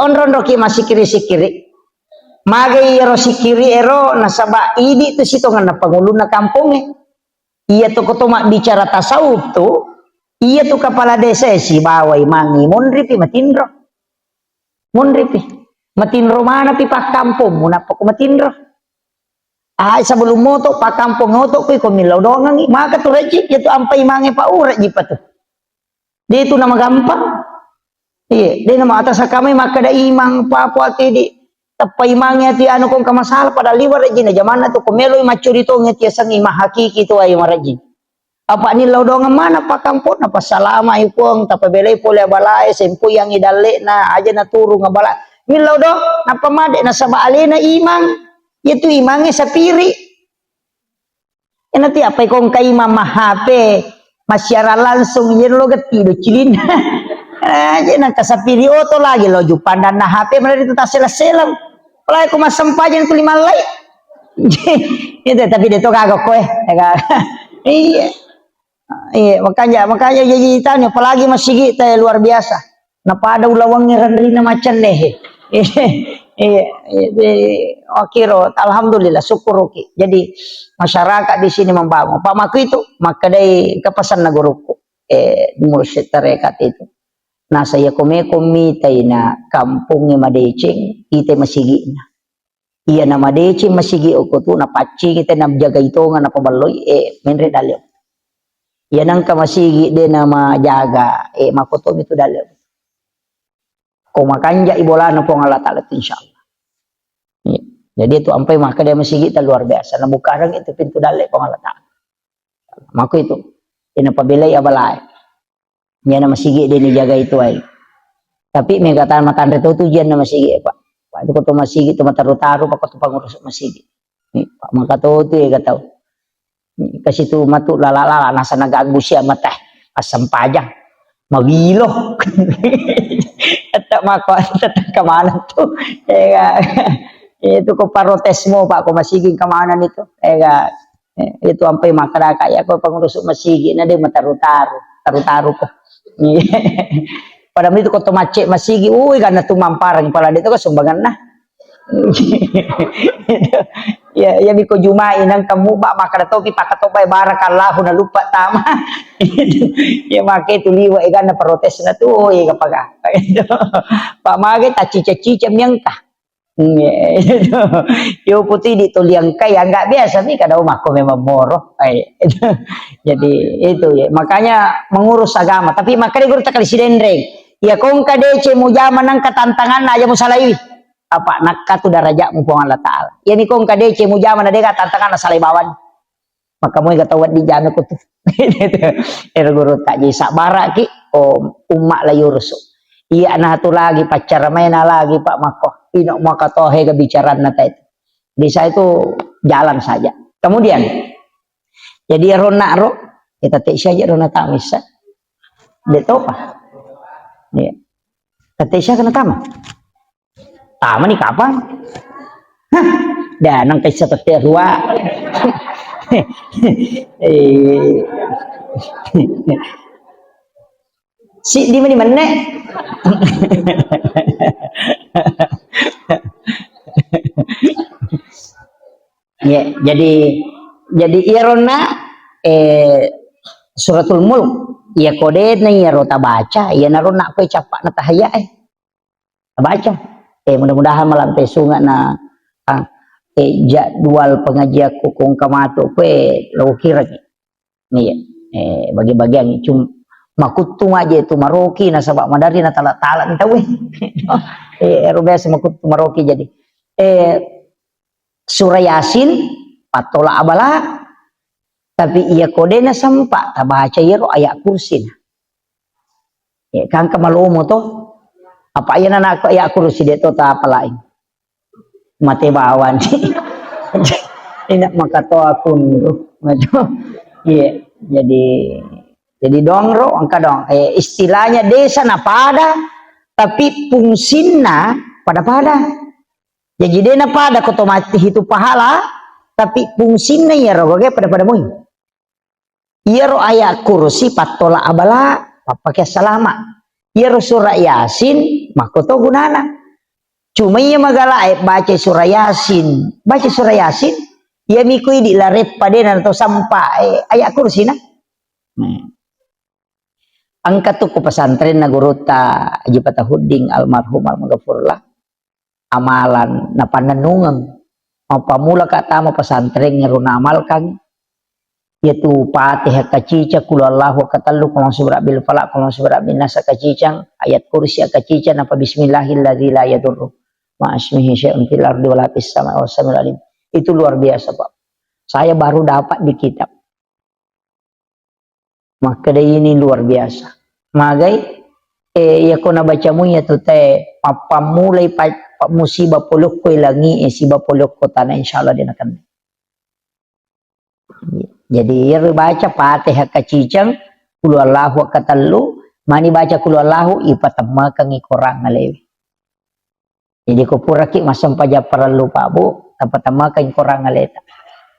onro-onroki massikiri-sikiri. Magai ero sikiri ero nasaba idi tu sitongenna pangulunna kampongnge. Iya tu ko to mabbicara tasawuf tu, iya tu kepala desa e sibawa imangngi monripi matinro. Monripi. Matinro manapi pakkampongmu nappa ko matinro. Ai sebelum moto pakkampong oto kui ko millau dongangi. Maka tu rejji, iya tu ampai mange pa urejji pa tu. De tu namagampang. Iya, de nama atas kamai makkeda imang papo ati di tappa imangnge ati anu kongka masalah padahal liwa rejjina jamanna tu ko meloi maccuri tong ati yasengnge imang hakiki tu ayo marejji. Apa nillau dongeng mana pakkamponna passalama i Puang tappa belai pole abalae sempoyangi dallekna aja naturung abala. Nillau dong nappa made nasaba alena imang. Iya tu imangnge sapiri. Ena ti appai kongka imang ma-H P, massiarang langsung, iyaro lo getti do cilinna. Eh, je nangka sapiri oto lagi lo jupandanna H P, mana itu tasseleng-seleng. Apalagi ko massempajang tuli mallai. Itu tapi de to gaga koe, ya kan? Iya. Iya, makanya, makanya jadi tanya, apalagi masigi te luar biasa. Napada ulawangnge renrina macenne he. Iya, iya, jadi, makiro, alhamdulillah, syukuruki. Jadi, masyarakat di sini membangun. Pak Maku itu, makkedai kepesanna guruku, eh, mursyid tarekat itu. Nasa iya komeko mitai na kampongnge madeceng, ite masigi'na. Iya namadeceng masigi okko tu, napaccingi te najagai tonga napaballoi, eh, menre dalle. Iya nangka masigi de namajaga, eh, makotomi tu dalle. Ko makanja i bolana Puang Allah Taala tu, insyaallah. Iya. Jadi itu ampai makkeda masigi ta luar biasa. Nabukareng itu pintu dalle Puang Allah Taala. Mako itu. Ina pabelai abalae. Iyana masigi de nijagai tuai. Tapi mega ta matanre to tu jianna masigi, Pak. Pak, itu ko to masigi tu mataru-taru, Pak, ko to pangurus masigi. Ni, Pak, maka to tu ega tau. Ni, kasi tu matu lala-lala, nasa nagaggu sia mata. Assempajang. Magilo. Tetap mako, tetap kemana tu. Ega. Itu ko parotesmu, Pak, ko masigi kemana itu. Ega. Eh, itu ampai makkadaka, ya, ko pengurus masigi, na de mataru-taru, taru-taru ko. Padahal itu ko to macce masigi, ui, karena tu mamparang pala de to ko sumbanganna. Ya, ya, biko Jumai nang kamu ba makkada topi pakatopai barakallahu na lupa tama. Ya, make tu liwa, eh, karena protesna tu, oh, iya, kapaka. Pak mage tacica-cica miangka. Iya, itu. Yo putih di toliang kai, nggak biasa mi kada makko memang moro. Eh, itu. Jadi itu ya. Makanya mengurus agama. Tapi makanya guru tak kali sidendreng. Ya kongka dece mujama nangka tantangan aja musalaiwi. Apa nakka tu darajatmu Puang Allah Ta'ala. Ya ni kongka dece mujama na dega tantangan salai bawang. Maka moi ga tau wedding jame ko tu. Ero guru tak jadi sabara ki, oh, umma la yurusu. Iya na tu lagi paccara maena lagi Pak Mako. Ino maka tohe ga bicaranna ta itu. Di saya itu jalan saja. Kemudian, jadi ero nak ro, kita te saja ro na tamisa. De topa. Iya. Tete saya kena tama. Tama ni kapang? Hah, dah nang kaisa tette rua. Eh. Si di mani menne. Ya, jadi jadi iyaronna eh Suratul Mulk. Iya kode na iyaro tabaca, iya naronna koe cappa na tahaya eh. Baca. Eh, mudah-mudahan malampe sunga na, ah, eh, jadwal pengajian kukung kamato kue lo kira ki. Iya. Eh, bagi-bagian cum makuttung aja itu maroki nasaba madari na tala-tala ntau eh. Eh, ero biasa makuttung maroki jadi. Eh, Surah Yasin, pattola abala, tapi iya kodena sempa tabaca iyaro ayat kursi. Ya, kan kemalomo to. Apa iya nana aku ya aku rusi de to ta apa lain. Mate bawang. Enak maka to aku ndu. Iya, jadi jadi dong ro engka dong. Eh, istilahnya desa na pada tapi fungsinna pada-pada. Jadi de na pada ko to mati itu pahala tapi fungsinna iya ro pada-pada moi. Iyaro ayat kursi pattola abala, pappake salama. Iyaro surah Yasin, makko to gunana. Cuma iya magala e baca surah Yasin, baca surah Yasin, iya miko idi lareppa de na to sampa eh, ayat kursi na. Hmm. Engka tu ko pesantrenna gurutta Haji Fatahuddin almarhum almaghfurlah. Amalan napannennungeng. Mappamula ka tama pesantren ero naamalkan. Yaitu Fatihah kacicang, Qul Huwallahu katellu, Qul A'udzu Birabbil Falaq, Qul A'udzu Birabbin Nas kacicang, ayat kursi kacicang, napa Bismillahilladzi la yadurru ma'asmihi syai'un fil ardi wala fis sama'i wa huwas samiul alim. Itu luar biasa, Pak. Saya baru dapat di kitab. Makkeda ini luar biasa. Magai, eh, iya ko nabacamu iya tu te, mappammulai pa-, pa-, musibah polokko langi, eh, siba polokko tanah, insya Allah dia nakenna. Jadi, iya baca Fatihah kacicang, Qul Huwallahu katellu, mani baca Qul Huwallahu, ipatemmekeng i korang alewe. Jadi ko puraki massempajang parellu Pak Bu, tapatammakeng korang aleta.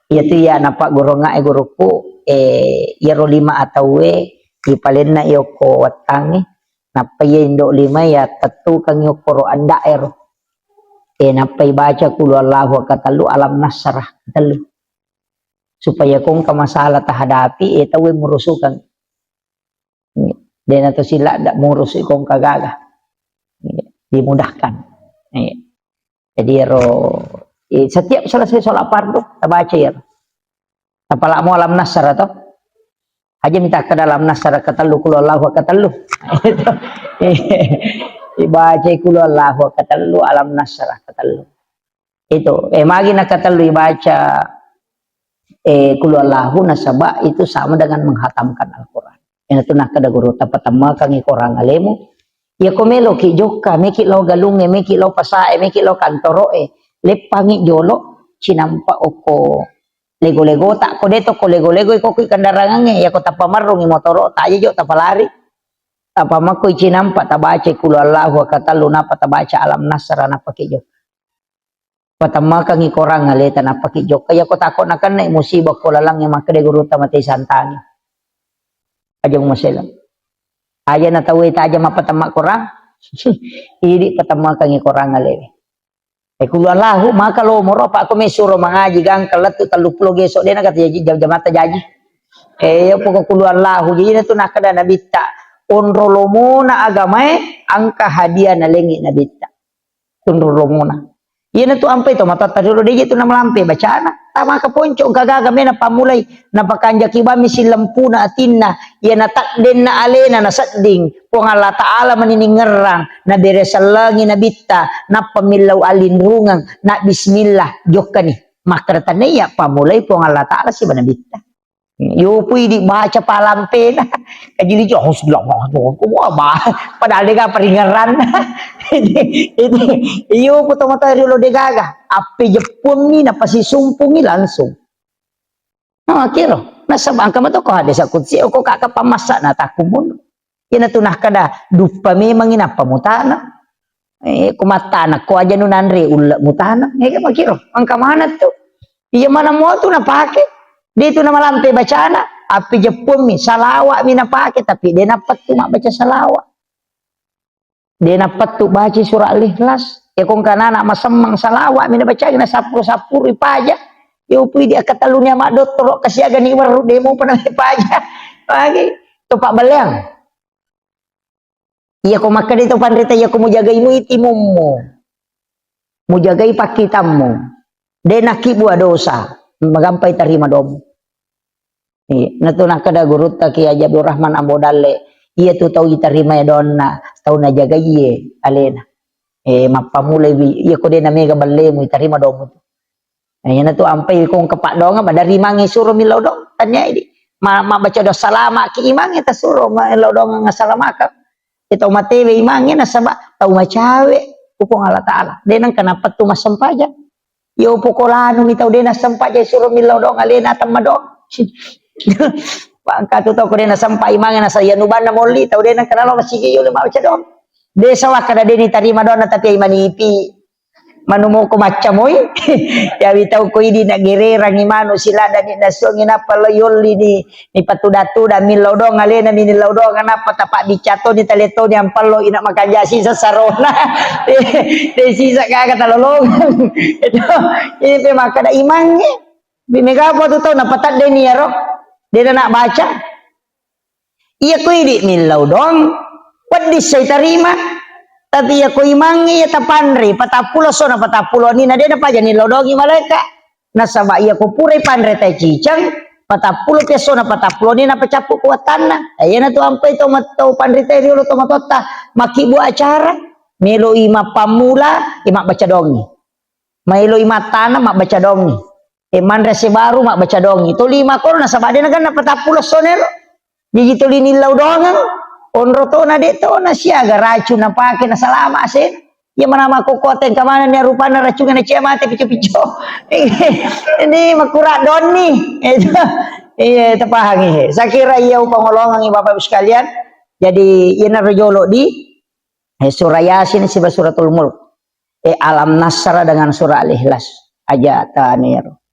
Iya tu iya napaggurungnga e gurukku, eh, iyaro lima atauwe ipalenna i okko wettangnge, nappa iya indo lima iya tettukeng i okko ro anda ero. Eh, nappa ibaca Qul Huwallahu katellu, Alam Nasrah katellu. Supaya ko engka masalah tahadapi, eh, tauwe murusukeng. Dena to sila dak murus iko engka gaga. Dimudahkan. Iya. Jadi ero, eh, setiap selesai sholat fardu, tabaca ero. Apalagi mau Alam Nasrah to. Aja minta ke dalam Nasrah ketellu, Qul Huwallahu ketellu. Dibaca Qul Huwallahu ketellu, Alam Nasrah ketellu. Itu, eh, magi nakatellu ibaca, eh, Qul Huwallahu nasaba itu sama dengan menghatamkan Al-Quran. Ina tu nakkeda guru, tapatammakeng i korang alemu. Iya ko meloki jokka, meki lao galungnge, meki lao pasae, meki lao kantoroe, leppangi jolo, cinampa okko lego-lego ta, ko de to ko lego-lego iko kui kendarangangnge, iya ko tapamarrungi motoro ta aja jo tapalari. Tapamakko i cinampa tabaca Qul Huwallahu katellu, napa tabaca Alam Nasrah, napa ki jokka. Patammakangngi korang aleta, nappaki jokka. Iyako tako nakenna musibah ko lalangnge, makkeda gurutta, mate santangi. Aja mumaselang. Aja natauwe taja mappatamma korang. Idi patammakangngi korang alewe. E, Qul Huwallahu, maka lomoro, apa ko mesuro mangaji gangka lettu telluppulo geso, dena kata jaji, jam-, jamatta jaji. E, iya poko Qul Huwallahu, jadi natu nakkeda Nabitta, onro lomona agamae, angka hadiah nalengi Nabitta. Tunru lomona. Iyanatu ampai to matoatta riolo, deje tu namalampe bacana. Tamaka ponco, engka gaga mena pammulai, napakanjaki bammi sillempuna atinna, iya nataddenna alena nasedding, Puang Allah Ta'ala mani ningerrang, nabere sellengi nabitta, nappa millau allinrungeng, na bismillah, jokkani. Makkeda tania pammulai Puang Allah Ta'ala siba nabitta. Yopu idi baca palampena. Kajili jo, "Hasbunallah, wah, bah." Padahal dega paringerranna. Itu, itu, yopu tomatoa riolo degaga. Appe jeppuammi, napasisumpungi langsung. Nah, kiro. Nasaba engka mato ko hadis kutsi, ko kaka pamassa na takkumun. Iyanatu nakkeda, duppa memangi nappa mutana. Eh, ko mattana, ko aja nu nanre ulle mutana. Eh, makiro. Engka mana tu? Iya mana mua tu napake? De tu namalampe bacana, api jeppuammi, salawa'mi napake, tapi de nappettu mabbaca salawat. De nappettu baca surah Al-Ikhlas. Ya kong kanana masemmang salawa'mi nabaca, na sappuru-sappuru paja. Ya upui di akatalluni ama dottoro kasiaga ni weru de mo pernah paja. Lagi to Pak Baleang. Iya ko makkeda to panrita, iya ko mujagai mui timummu, mujagai pakkitammu, de nakkibua dosa, magampai tarima domu. Iya, natu nakkeda gurutta Kiai Haji Abdul Rahman Ambo Dalle, iya tu tau itarima donna, tau najagaiye alena. Eh, mappamulai wi, iya ko de namega ballemu itarima domu tu. Nah, iyanatu ampai ko engka paddoangeng, madari imangnge suro millau doang. Tania idi. Ma-, mabbaca doang salama ki imangnge tasuro, ma-, millau doang assalamaka. Itu matewe imangnge nasaba tau macawe ku Puang Allah Ta'ala. De nengka napettu massempajang. Yo poko lanu mi tau de nassempajang suro millau doang alena temma doang. Bangka tu tau ko de nasempa imangnge nasa iya nubanna molli tau de nengka nalo masigi yo le mabbaca doang. De sawakka de nitarima doang tapi imanipi. Manumoko maccamoi, yawi tau ko idi nagererangi manu siladani nasuangi nappa lo yolli ni, ni patuda-tuda millau doang alena mi nillau doang nappa tapa bicca toni tale toni ampallo ina makanja sisa sarona. De, de sisa gaga talolong. Itu, ini pe makkeda imangnge. Bi mega apa tu tau napataddeni yaro. De na baca. Iya ko idi millau doang, wedding sai tarima. Tapi iya ko imangnge iya tapanre, patappulo sona patappulo ni na de napaja nillau doangi malaeka. Nasaba iya ko purai panre tai ciceng, patappulo pi essona patappulo ni napacappu kuatanna. Eh, iyanatu ampai to mat-, to panrita riolo to matotta, makkibua acara, meloi mappammula, eh, mabbaca doangi. Maeloi mattana, mabbaca doangi. Eh, manre sebaru, mabbaca doangi. To lima kono nasaba de naganna patappulo sona elo. Jaji tuli nillau doangeng, onro tona de tona siaga racung napake nasalama asena. Iya mana makkokkote engka manenni rupanna racungnge nacia mate pico-pico. Ini makkura donni. Itu. Iya, tapahangi he. Saya kira iya upangolongangi Bapak Ibu sekalian. Jadi iyana rojolo di, eh, surah Yasin siba suratul Mulk. Eh, Alam Nasrah dengan surah Al-Ikhlas. Aja taniro.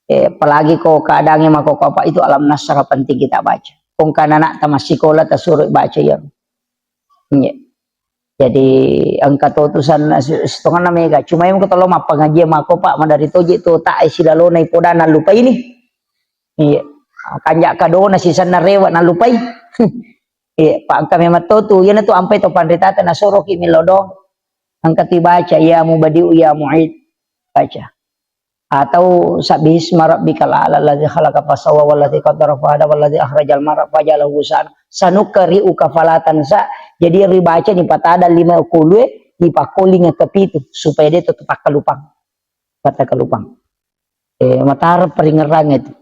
Eh, apalagi ko keadaannya mako apa itu Alam Nasrah penting kita baca. Kong kana anak tamat sekolah tasuro baca ya. Iya. Jadi engka to tusan sitonganna mega. Cuma yang ko tolo mappangajian mako Pak madari toje to tak silalona ipoda nallupai ni. Iya. Kanja kadona sisanna rewa nallupai. Iya, Pak engka memang to tu. Iyanatu ampai to panritata nasoroki milodong. Engka tu baca ya mubadiu ya muid. Baca. Atau sabbihisma rabbikal a'la alladzi khalaqa fasawwa walladzi qaddara fahada walladzi akhrajal mar'a fajalahu ghusaa'an sanuqri'uka fala tansa. Jadi ribaca ni patada lima kulue, dipakkoling kepitu supaya de to takkalupang. Takkalupang. Eh, matara paringerang itu.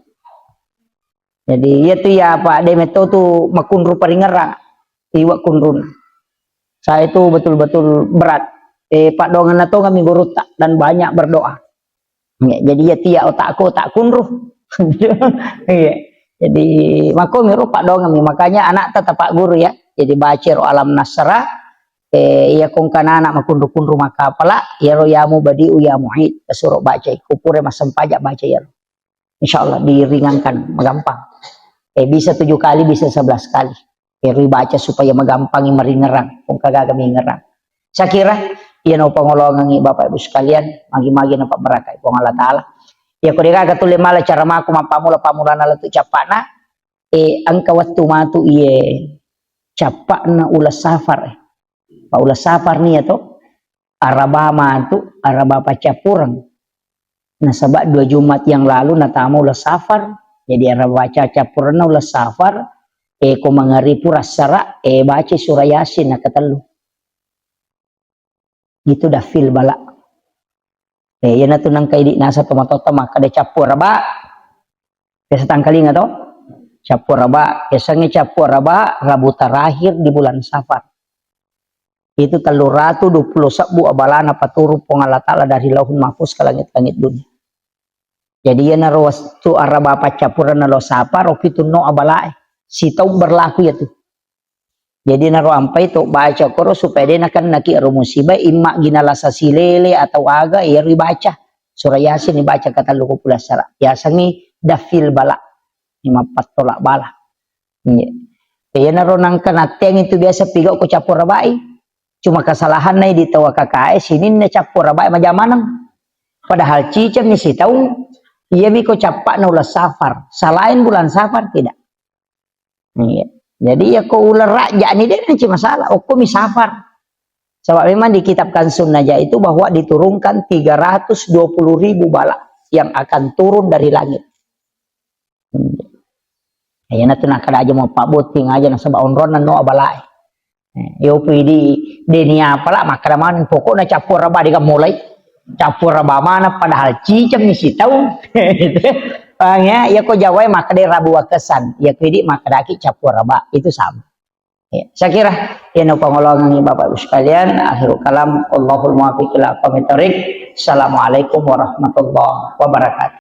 Jadi iya tu ya apa de metto tu makunru paringerang. Iwa kunrun. Saya itu betul-betul berat. Eh, paddoangenna tongeng mi gurutta dan banyak berdoa. Ya, jadi iya tu ya otakku otak kunru. Iya. Jadi mako miro paddoangeng mi. Makanya anak tetap guru ya. Jadi baca ro Alam Nasrah. Eh, iya kong kana anak makunru-kunru makapala, iya ro ya mubadiu ya muid. Tasuro baca. Kupure massempajang baca iya ro. Insya Allah diringankan, magampang. Eh, bisa tujuh kali, bisa sebelas kali. Eh, ribaca supaya magampangi maringerang, kong kagaga mingerang. Saya kira, iya no pangolongangi Bapak Ibu sekalian, magi-magi na pabarakai Puang Allah Ta'ala. Iya ko degaga tulle mala cara mako mappamula-pamulana lettu cappana, eh, engka wettu matu iye cappana ula safar, eh. Pa ula safar ni ya to, araba matu, Araba paccappureng. Nasaba dua Jumat yang lalu natama uleng Safar. Jadi araba baca cappurenna uleng Safar, eh, ko mangaripu rassara, eh, baca surah Yasin nakatellu. Itu dafil bala. Eh, iyanatu nangka idi naseng tomatoatta makkeda cappu araba. Biasa tangkalinga to? Cappu araba. Biasanya cappu araba Rabu terakhir di bulan Safar. Itu tellu ratu dua puluh sebbu abala napaturung Puang Allah Ta'ala dari Lauhul Mahfuz ke langit-langit dunia. Jadi iyanaro wastu araba paccappurenna lo Safar, oki tunno abalae. Sitaung berlaku iyatu. Jadi naro ampai to baca koro supaya de nakennaki ero musibah, imma gina lasa silele atau aga, iyaro ibaca. Surah Yasin ibaca katellu ko pulassara. Yasengngi dafil bala. Mappattola bala. Iya. Iyanaro nangka natteang itu biasa pigau ko cappu arabai. Cuma kesalahanna di tau kakae sininna cappu arabai majamaneng. Padahal cicengmi sitaung, iyami ko cappakna uleng Safar. Selain bulan Safar tidak. Iya. Jadi ya ko uleng Rajab ni de nanti masalah. Okko mi Safar. Sebab memang di kitab Kanzun Najah itu bahwa diturunkan tiga ratus dua puluh ribu bala yang akan turun dari langit. Hmm. Iyanatu nakkeda aja mau pabbotting aja nasaba onronna no abalae. Eh, yo pidi deni apala makkeda maneng pokokna cappu araba de mulai. Cappu araba mana padahal cicengmi sitaung. Paham ya? Ya ko Jawa makkeda Rabu wakesan. Ya ko idi makkedaki cappu araba. Itu sama. Ya, saya kira yang pangolongan Bapak Ibu sekalian, akhirul kalam, Allahul muwaffiq ila aqwamit thariq. Assalamualaikum warahmatullahi wabarakatuh.